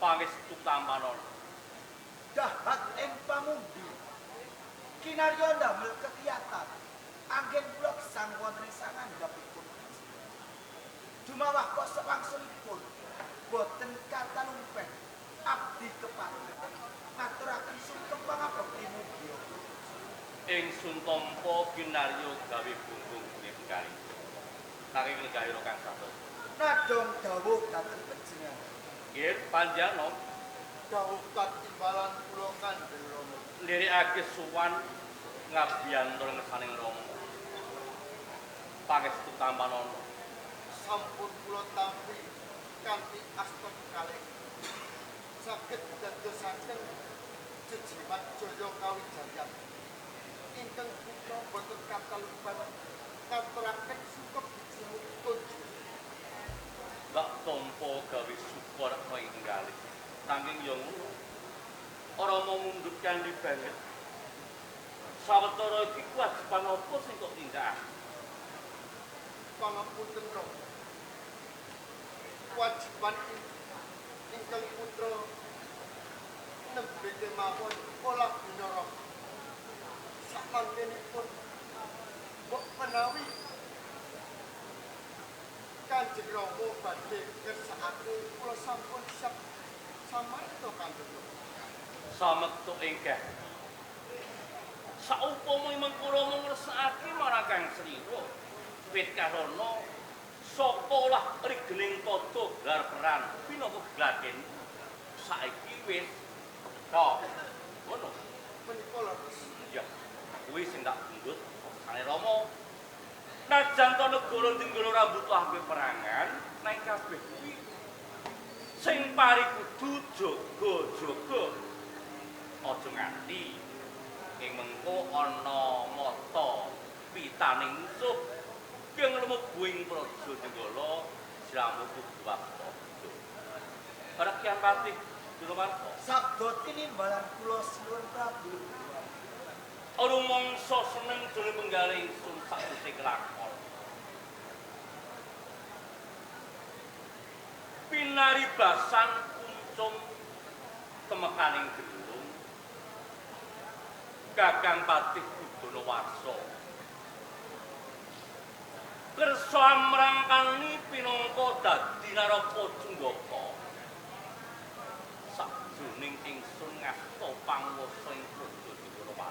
Pangestu tampanana. Dahat ing pamundi. Kinarya ndamel kekiyatan. Anggen kula gesang wonten ing sangandhapipun. Dumawah kosok wangsulipun boten katalumpen abdi kepatihan ngaturaken sungkem pangabekti mugi. Ingsun tampa kinarya gawe bumbung ing kali. Saking negara kang satos. Nadong dawuh dhateng panjenengan. Nggih, panjenengan dawuh katimbalan kula Kanjeng Rama. Nderikake sowan ngabiyantara ngersaning Rama. Pangestu tampanana. Sampun kula tampi kanthi asta kalih. Saged dadosaken jejimat jaya kawijayan. Ingkang putra boten katalumpan ngaturaken sungkem biji kunjung. Lak tampa gawe syukur ing galih. Saking ya ngono. Rama mundhut kanthi banget. Sawetara iki kewajiban apa sing kok tindakake? Pangapunten Rama. Kewajiban ingkang putra nembe kemawon olah binara. Sakmangkenipun mbok menawi Kanjeng Rama badhe ngersakake kula sampun siap samarta Kanjeng Rama. Samekta ingkang saupama mengko Rama ngersakake marang Kang Srira wit karana saka olah rigening tata gelar peran pinangka gladen saiki wis cetha. Ngono menika leres. Iya, kuwi sing tak bundut sane Rama. Najan to negara Jenggala ora mbutuhake perangan, nek kabeh kuwi sing pari kudu jaga-jaga. Aja nganti ing mengko ana mata pitaning musuh kang lumebu ing Praja Jenggala sliramu kudu waspada. Ora kian patih Dulamarta. Sabda tinimbalan kula sinuwun Prabu. Rumangsa seneng jroning penggalih ingsun sakwise kelakon. Pinaribasan kuncung temekaning gendung Kakang Patih Kudana Warsa. Kersa amrangkani pinangka dadi narapa Cunggaka. Sajroning ingsun ngasta panguwasa ing Praja Jenggala.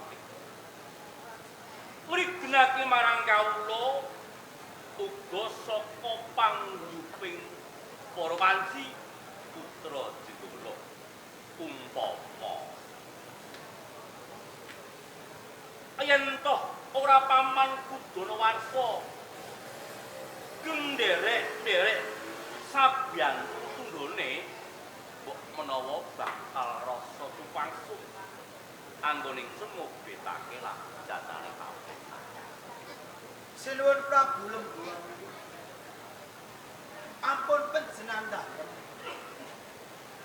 Mrigenake marang kawula uga saka pangyuping para panji putra Jenggala umpama yen toh ora paman Kudana Warsa genderek-derek sabyantu tunggone mbok menawa bakal rasa tupangsung anggone ingsun ngobetake lah jatane kabeh. Sinuwun Prabu Lembuang. Ampun panjenengan dalem.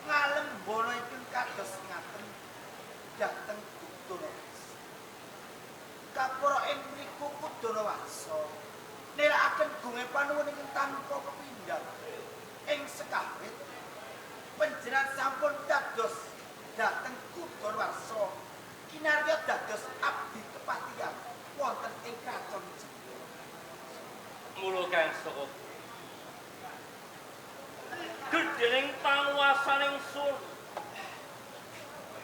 Ngalembono ingkang kados ngaten dhateng Kudana Warsa. Kapura ing mriku Kudana Warsa nirakaken gunge panuwun ingkang tanpa pepindhan. Ing sekawit panjenengan sampun dados dhateng Kudana Warsa kinarya dados abdi kepatihan wonten ing kraton Jenggala. Mula kang saka gedhening panguwasaning sun,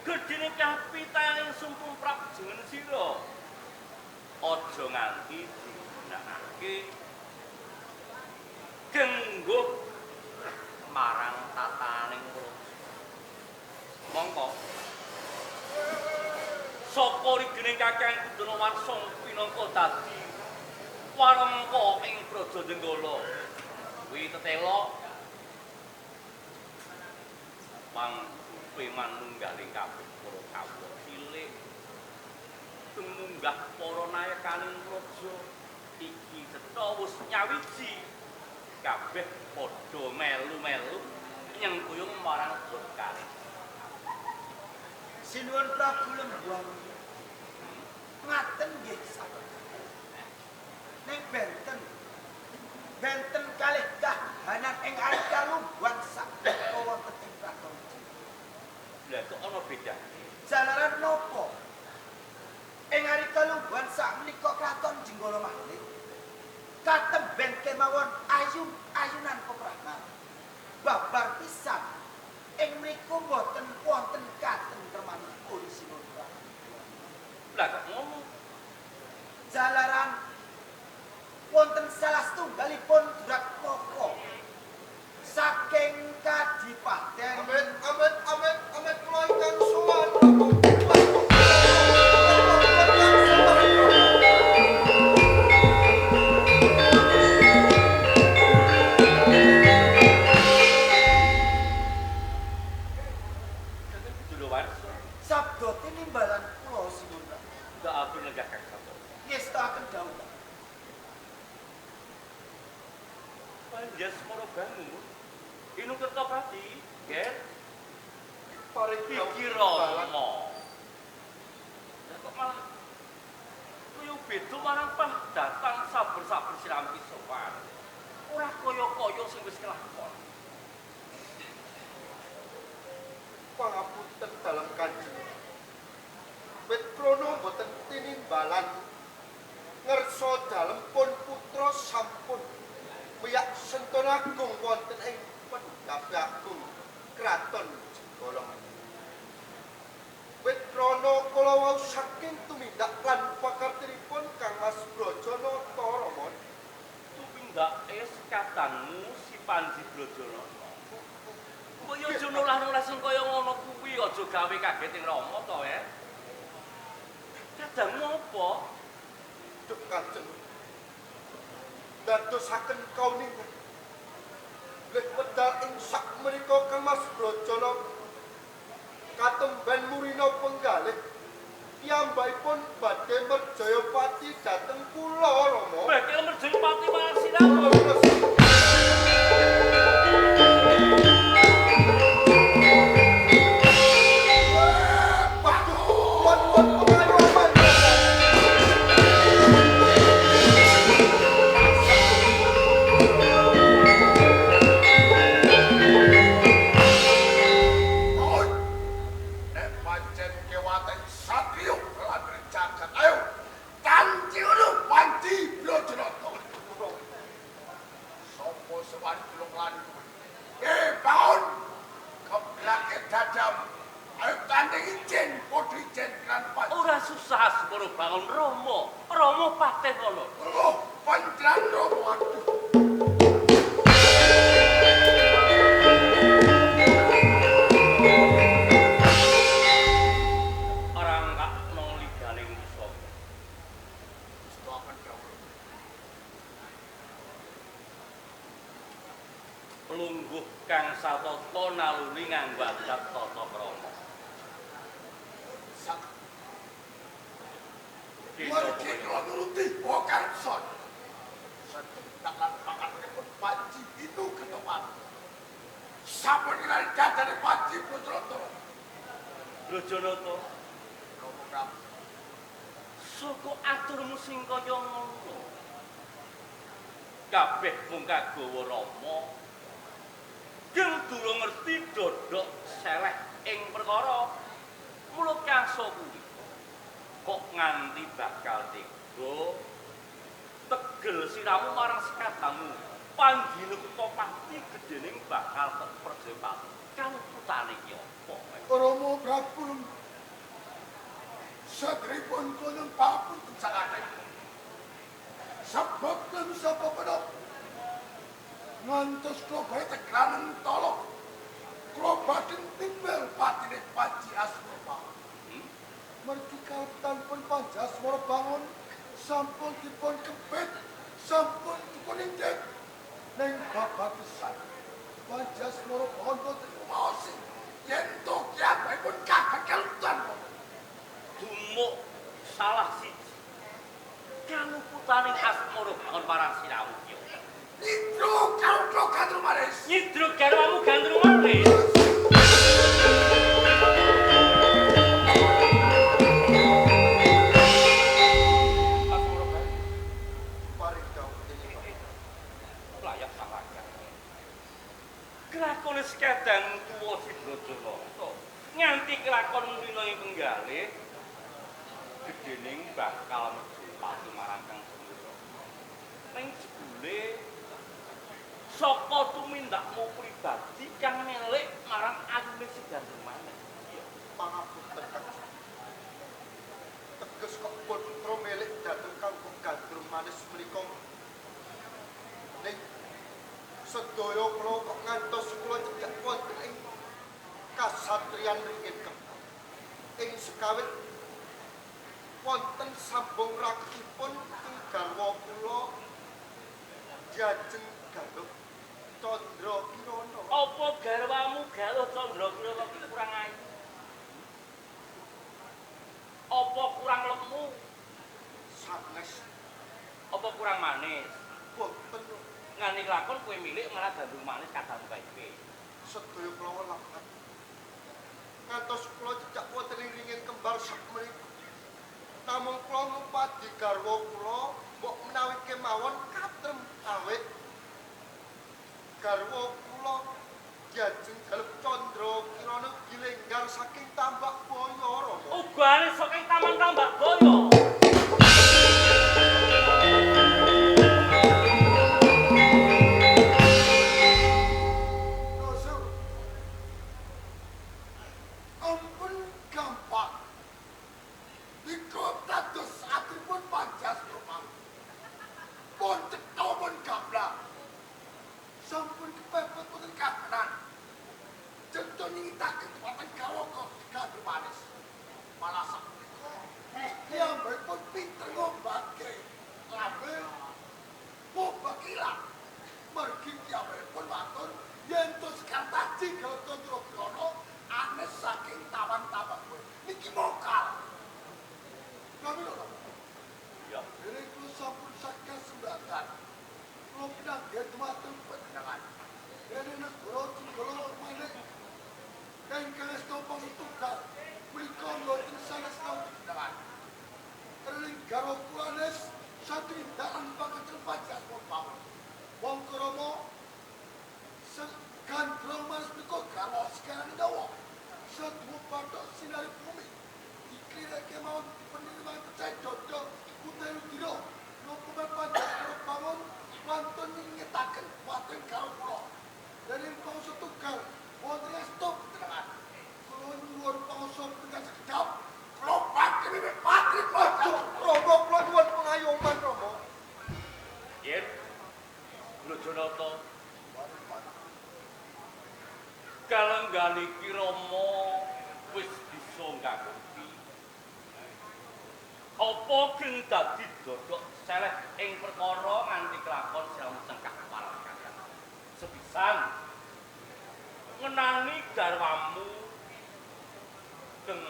gedhening kapitaning sun tumrap jeneng sira, aja nganti digunakake gengguh marang tataning praja. Mongko saka rigening Kakang Kudana Warsa pinangka dadi warangka ing Praja Jenggala kuwi tetela panggupe manunggaling kabeh para kawula cilik tumunggah para nayakaning praja iki cetha wis nyawiji kabeh padha melu-melu nyengkuyung marang Jogkari. Sinuwun Prabu Lembuang. Ngaten nggih saged. Ning benten benten kalih kahanan ing kalungguhan sakmenika wonten ing kraton. kemawon ayun-ayunan peperangan. Babar pisan ing mriku mboten wonten katentremanipun Sinuwun Prabu. Lah kok ngono? Jalaran wonten salah setunggalipun Durakmaka saking kadipaten. Amit amit amit amit kula ingkang sowan. Sabda tinimbalan kula Sinuwun Prabu. Ndak atur lenggah Kang Sabda. Ngestakaken dawuh. Panjasmara bangun. Inu Kertopati, Ger. Paring iki Rama. Lah kok malah kaya beda marang pah datang saber-saber siram sowan. Ora kaya-kaya sing wis kelakon. Pangapunten dalem Kanjeng. Wit krana mboten tinimbalan ngersa dalem pun putra sampun wiyak Sentana Agung wonten ing Pendhapa Agung Kraton Jenggala. Wit krana kula wau saking tumindak lan pakartinipun Kang Mas Brajanata Rama. Tumindake sekatanmu si Panji Brajanata. Mbok yo aja nolah-nolah sing kaya ngono kuwi, aja gawe kaget ing Rama to, eh. Kadangmu apa? Duh Kanjeng. Dadosaken kauningan. Lih medal ing sak menika Kang Mas Brajana katemben murina penggalih piyambakipun badhe merjayapati dhateng kula Rama. Badhe merjayapati marang siramu. Ora susah asmara bangun Rama, Rama pateh ana. Oh, pancen Rama aduh. Ora ngakno liganing pusaka. Gustoaken dawuh. Lungguh kang satata naluri nganggo adat tata krama. Margi kula nuruti Bokarson. Setindak lan pakanipun Panji Inu Ketopati. Sampun nilai dadane Panji Brajanata. Brajanata, Rama Prabu. Saka aturmu sing kaya ngono. Kabeh mung kagawa Rama. Geng durung ngerti dodok seleh ing perkara. Mula kaso kuwi kok nganti bakal tega tegel siramu marang sekadamu Panjine Kertopati gedhening bakal perjepati kaluputane iki apa? Rama Prabu satripun kula papunten sangat. Sebab kula sapa menapa ngantos kula badhe tegranen tolok kula badhe timbel patine Panji Asmara. Mergi kaleptanipun Panji Asmara Bangun sampun dipun kepit, sampun dipun indik ning babatesan. Panji Asmara Bangun boten rumaosi yen to kiyambakipun kaget kalutan. Dumuk salah siji kaluputaning Asmara Bangun marang siramu ki. Nyidro karo Gandrumanis. Nyidro garwamu Gandrumanis. Kelakone sekedang tuwa si Brajanata nganti kelakon mrina ing penggalih gedhening bakal mejepati marang Kang Semira. Ning jebule Sedaya kula kok ngantos kula cedhak wonten ing kasatriyan ringin kembang. Ing sekawit wonten sambung raketipun ing garwa kula Diajeng Galuh Candra Kirana. Apa garwamu Galuh Candra Kirana ki kurang ayu? Apa kurang lemu? Sanes. Apa kurang manis? Boten. Ngani lakon kowe milik malah gandrung manis kadang kaipe. Sedaya kula lepat. Ngantos kula cecak wonten ing ringin kembar sakmenika. Namung kula ngupadi garwa kula mbok menawi kemawon katrem awit garwa kula Diajeng Galuh Candra Kirana dilenggar saking Tambak Boyo Rama. Ugane saking Taman Tambak Boyo. Ampun gampang. Dika dados atipun Panjasma. Pun cetha pun gamblang. Sampun kepepet wonten kahanan. Cetha nyingitaken dhumateng garwa gandrung manis. Malah sakmenika piyambakipun pinter ngombake lambe ngobak ilang. Mergi piyambakipun matur yen to Sekar Taji Galuh Candra Kirana anes saking Taman Tambak Boyo. Niki mokal. Nami lho. Iya. Dene kula sampun saged sembatan. Kula pinanggih dumateng panjenengan. Dene negara Jenggala manik ingkang asta pangetunggal menika mboten sanes panjenengan. Keliling garwa kula anes saking dalan pangkaten Panjasma pawon. Wong krama gandrung manis menika garwa sekarang nyawa. Seduwa pathok sinari bumi. Diklireke mawon dipeniriman pecah dada Kutai Ludira. Napa Panjasma bangun wonten nyingetaken wonten garwa kula. Dening pangsa tunggal wonten asta panjenengan. Kula nyuwun pangsa panjenengan sekedhap kula pati patri Aduh, Rama kula nyuwun pengayoman Rama. Yen Brajanata kalenggan iki Rama wis bisa ngakuti. Apa geng dadi dodok seleh ing perkara nganti kelakon siramu cengkah parang kalian. Sepisan ngenani garwamu geng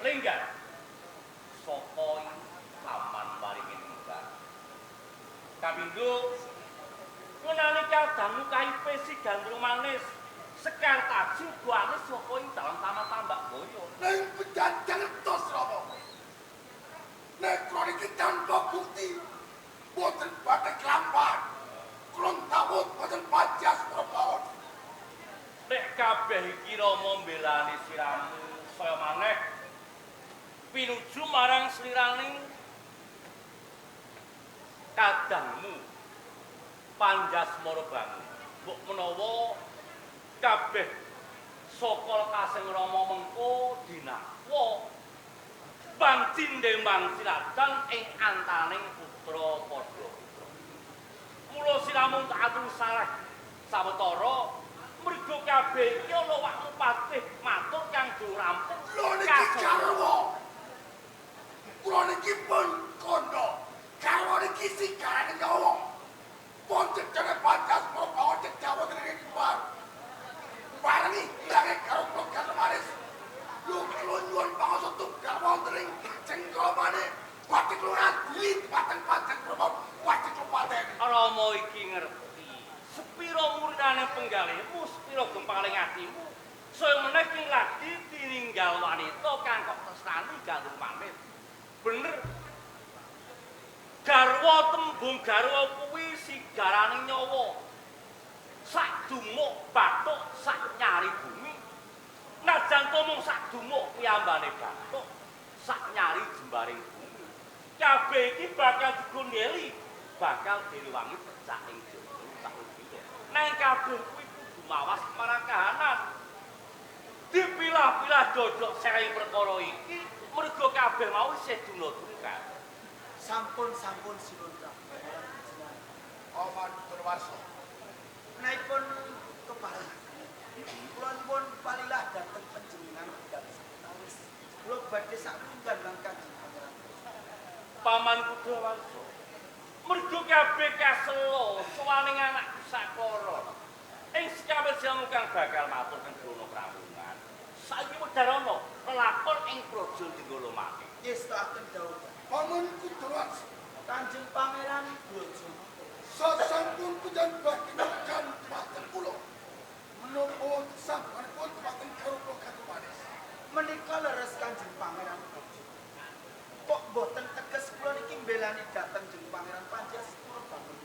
lenggar saka ing Taman Waringin Kembar. Kapindho ngenani kadangmu kaipe si gandrung manis Sekar Taji uga anes saka ing dalem Taman Tambak Boyo. Ning pejanjang tos Rama. Nek kula niki tanpa bukti boten badhe kelampahan. Kula tawut boten Panjasma pawon. Nek kabeh iki Rama mbelani siramu saya maneh pinuju marang sliraning kadangmu Panjasmara bangun. Mbok menawa kabeh saka lekasing Rama mengko dinakwa pancindhe mangsiladan ing antaning putra padha putra. Mula siramu tak atur sareh sawetara mergo kabeh iki ana wakmu patih matur kang durung rampung. Lho niki garwa. Kula niki pun kandha. Garwa niki sigarane nyawa. Pun cecene Panjasma pawon cecah wonten ing kembar. Parengi ndange garwa kula gandrung manis. Lho kula nyuwun pangasa tunggal wonten ing Jenggala manik. Badhe kula ngadili dhumateng Panjasma badhe kula pateni. Rama iki ngerti sepira muridane penggalihmu, sepira gempaling atimu. Saya meneh ing lagi tininggal wanita kang kok tresnani gandrung manis. Bener. Garwa tembung garwa kuwi sigarane nyawa. Sak dumuk bathuk sak nyari bumi. Najan to mung sak dumuk kuwi ambane bathuk, sak nyari jembaring bumi. Kabeh iki bakal digondeli, bakal direwangi pecah ing jaba tak lupira. Nang kabeh kuwi kudu mawas marang kahanan. Dipilah-pilah dodok sering perkara iki mergo kabeh mau isih duna-dungkar. Sampun-sampun sinuwun Prabu. Oman Durwasa. Menaipun kepareng kula nyuwun palilah dhateng panjenengan wekdal sawetawis. Kula badhe saklunggan lan Kanjeng Pangeran. Paman Kudawarsa. Mergo kabeh kaselo sowaning anakku saklara. Ing sekawis jamu kang bakal matur kang Drona Pramungan. Saiki wedharana lelakon ing Praja Jenggala Manik. Ngestakaken dawuh Paman Kudawarsa. Kanjeng Pangeran Braja. Sasampun pujan badhe mekan dhumateng kula. Menapa wonten sampanipun dhumateng garwa Gandrung Manis? Menika leres Kanjeng Pangeran Braja. Kok mboten teges kula niki mbelani dhateng Jeng Pangeran Panjas kula bangun.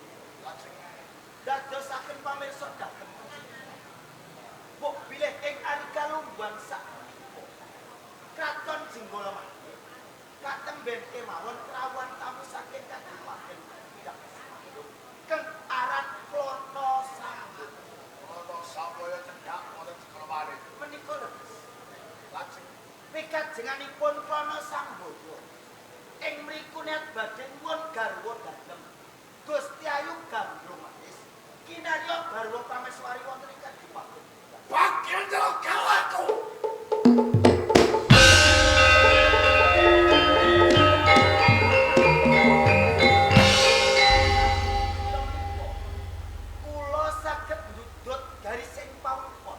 Lajeng dadosaken pamirsa dhateng panjenengan. Mbok bilih ing ari kalungguhan sakmenika Kraton Jenggala Manik katemben kemawon krawuhan tamu saking kadipaten Pidak keng aran Klono Samboyo. Klono Samboyo cendhak wonten Jenggala Manik. Menika leres. Lajeng pikajenganipun Klono Samboyo ing mriku niat badhe nyuwun garwa dalem Gusti Ayu Gandrung Manis kinarya garwa prameswari wonten ing kadipaten. Bakil njaluk garwaku. Kula saged ndudut garising pawukon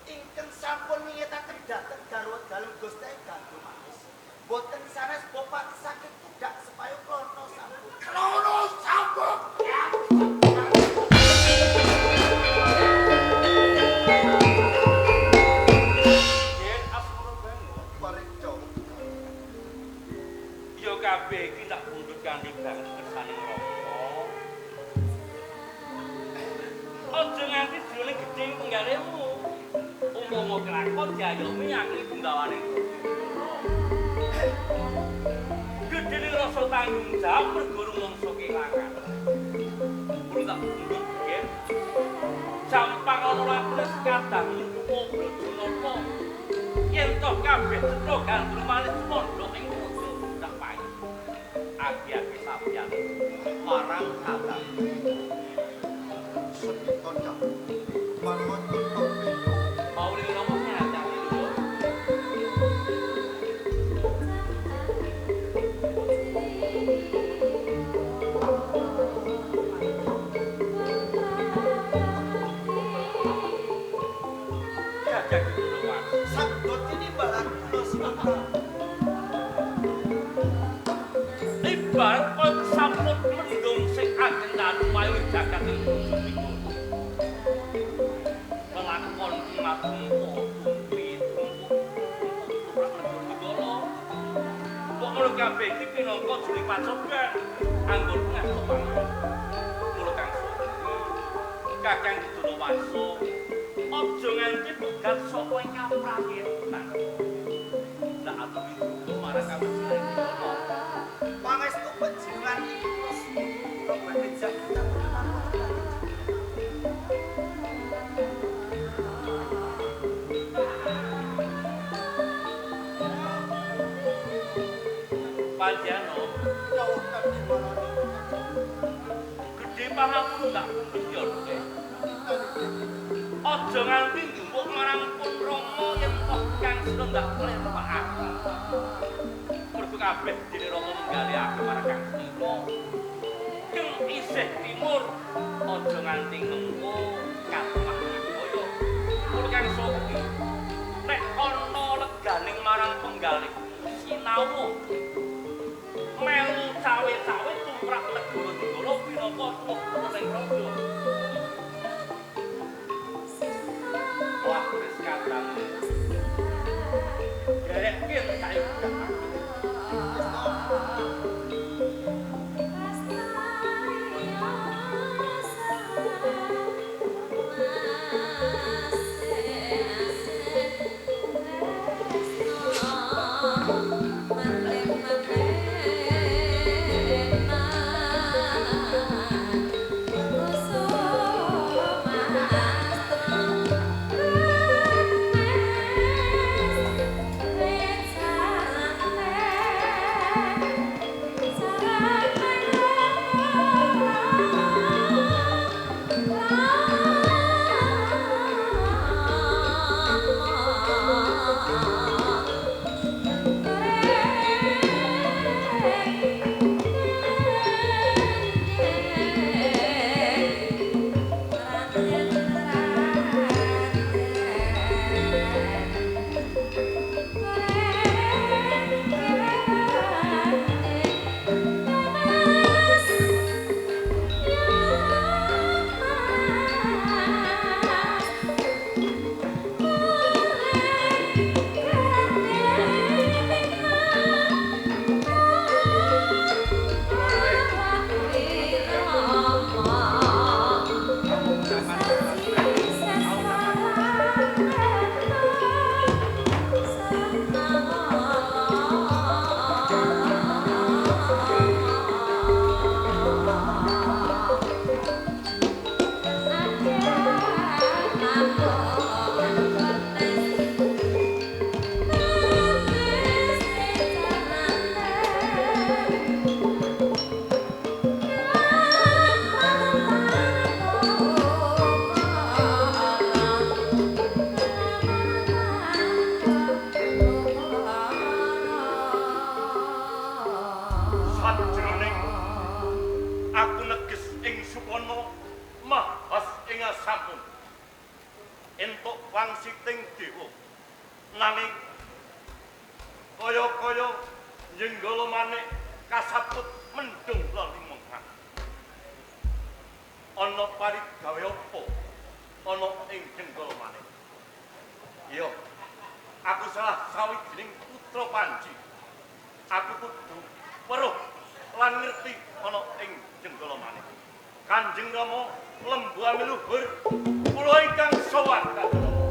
ingkang sampun wingetaken dhateng garwa dalem Gusti Ayu Gandrung Manis. Boten sanes bopati saged tudak sepayo Klono Samboyo. Klono Samboyo. Yen Asmara Bangun Paring jauh. Ya kabeh iki tak pundhut kanthi banget kersane Rama. Aja nganti jroning gedhe penggalihmu. Umpama kelakon diayomi akeh punggawane. Gedene rasa tanggung jawab mergo rumangsa kelangan. Kulo tak pundhut nggih. Jampang ana lakune sekadang nutupa Brajanata. Yen toh kabeh cetha Gandrung Manis mondhok ing praja tak payu. Agi-agi sapian marang kadang. Sendika dawuh. Paring tutup pintu. Pauli Rama nyatane lho. Gagah Kudawarsa. Sabda tinimbalan kula sinuwun. Ibarat kaya kesamput mendung sing ageng dalu payu jagat ing praja Jenggala. Lelakon ki matumpa tumpi tumpuk tumpuk tumrap negara Jenggala. Mbok ngono kabeh iki pinangka jroning pacoban anggon ngasto pangan. Mula kang suwi Kakang Kudawarsa aja nganti pegat saka ing kaprayetan. Tak aturi duka marang kawujudane Jenggala. Pangestu panjenengan iki kula suwun kula badhe jagat Panjano Dawuh kanthi gedhe pangapura tak pundhut ya Dek. Aja nganti njupuk marang pun Rama yen toh kang sira ndak oleh aku. Mergo kabeh dene Rama menggalihake marang kang sira. Keng isih timur aja nganti ngengko katemah kaya. Mula kang suwi nek ana leganing marang penggalih sinau melu cawe-cawe tumrap negara Jenggala pinangka tuwa ning raja. Wah, wis kadang. Derek pin saiki gak aku. Mate mate. Sajroning aku neges ing Supana mahas ing asampun entuk wangsiting dewa nanging kaya-kaya Jenggala Manik kasaput mendung lelimenghan. Ana parigawe apa ana ing Jenggala Manik? Iya, aku salah sawijining putra Panji. Aku kudu weruh lan ngerti ana ing Jenggala Manik. Kanjeng Rama lembu amiluhur kula ingkang sowan Kanjeng Rama.